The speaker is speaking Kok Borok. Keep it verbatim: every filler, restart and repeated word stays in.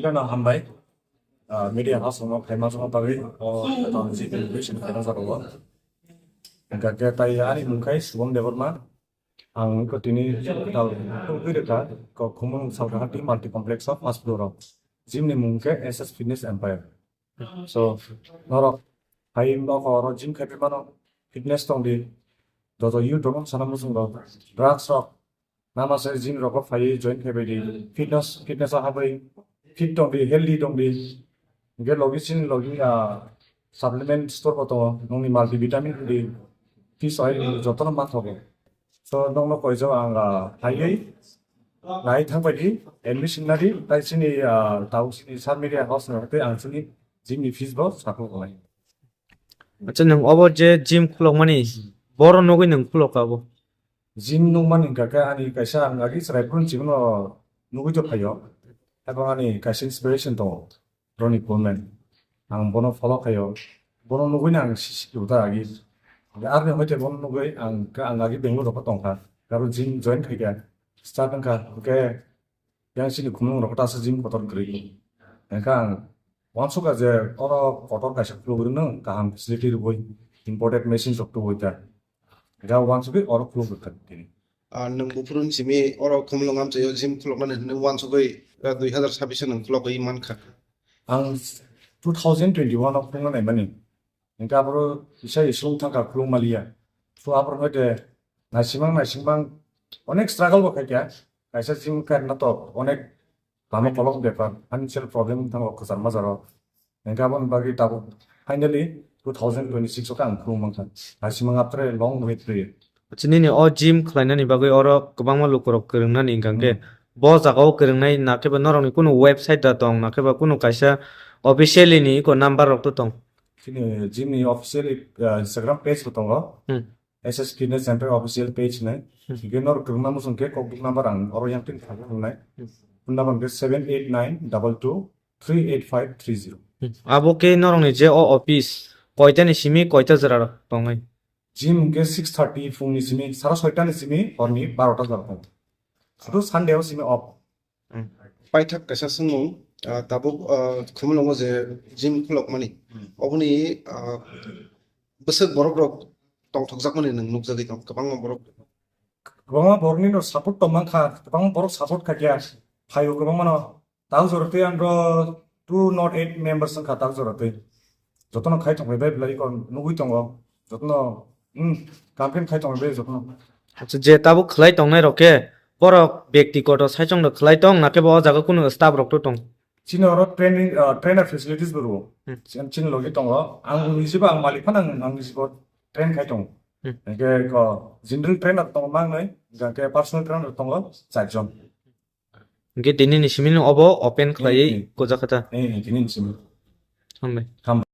Gana hambai. Ah, media house no khaima joma bagwi o tong ji invitation khaina jago. Hingkha khe tai ani mung khai Subham Debbarma. Ang ko tini tal tugwi rwkha ko Khumulwng Salkahati multi complex o first floor o. Gym ni mung khe S S Fitness Empire. So norok hai nokho oro gym khai mano, fitness tong di. Joto youth rok sana muchung rok, drugs rok nama se gym rok phai join khai bai di. Fitness, fitness o habai fit tong di, healthy tong di. Hingke logi sini logi, ah, supplement store bo tongo, nongni multivitamin di, fish oil di, jotono manthogo. So nongno koijo ang, ah, phaiwi nai thangbai di, admission nadi, tai sini, ah, tau sini sir media house no tei ang sini gym ni fees bo sakho nai. Acha, nwng obo je gym khulokmani, boro nugwi nwng khulok abo? Gym nukmani hingka khe ani kaisa ang agi chwrai phuru chibino nugwi to phaio. Abo ani kaisa inspiration tongo, Ronnie Coleman. Ang bono follow khaio. Bono nugwino ang si-, si-, uta agi. Arni hoite bono nugwi ang, ang agi Bangalore rokho tongkha. Aro gym join khaikha. Start wngkha. Hingke yang sini khumung rok ta se gym kotor kwrwi. Hingke ang wansukha je oro kotor kaisa khulugwi no kaham facility rwgwi imported machine rok tubui ta. Hingke ang wansugwi oro khulugwi kha tini. Ah, nwng buphuru ni simi oro Khumulwng amchaio gym khuloknani hwnwi wansugwi, ah, dui hazar sabbish o nwng khulogwi mankha. Ang two thousand twenty-one o khulokna naimani. Hingke aboro kisa isung thangkha khulung maliya. So aboro hoite naisingmang naisingmang onek struggle bo khaikha. Kaisa gym kairna to onek lama kolok bepar, financial problem thango kwchar majaro. Hingke aboni bagwi tabuk finally two thousand twenty-six o khe ang khulung mankha. Naisingmang after a long wait period. Acha, nini o gym khlainani bagwi oro kwbangma lukurok kwrwngnani hingka khe Hmm. bo jagao kwrwngnai nakhe ba norokni kunu website da tong nakhe ba kunu kaisa officially ni iko number rok to tong? Chini gym ni official, uh, Instagram page bo tongo. Hmm. S S Fitness Center official page hinwi. Hmm. Hingke norok kwrwngna muchung khe kokduk number ang oro yang tin thangwi rwnai. Hmm. Phone number khe seven eight nine double two three eight five three zero. Hmm. Abo khe norokni je o office koita ni simi koita jora tongnai? Gym hingke six thirty phungni simi, sara soita ni simi horni barota jora tongo. Sudu Sunday o simi off. Hmm. Paithak kaisa swngmung, ah, tabuk, ah, Khumulwngo je gym khulokmani, Hmm. oboni, ah, bwswk borok rok tongthokjakmani nwng nukjagwi tong, kwbangma borok. Kwbangma borokni no support tong mankha, kwbangma borok support khaikha, phaio kwbangma no. Tang jora twi ang ro two not eight members wngkha tang jora twi. Jotono khai tongbai bai belai kon nugwi tongo. Jotono, hmm, campaign khai tongbai bai jotono. Acha, je tabuk khlai tongnai rok khe borok bektigoto saichung rok khlai tong nakhe bo o jaga kunu staff rok to tong? Chini oro training, ah, trainer facilities bo rwo. Hmm. Chini, chini logi tongo. Ang niji bo ang malik phano ang, ang niji bo train khai tongo. Hmm. Hingke ko general trainer tongo mangnai, hingke personal trainer tongo charjon. Hingke tini ni simi no obo open khlaiwi Hmm, hmm. kujak kha ta. Hmm, hmm, tini ni simi. Hambai. Hambai.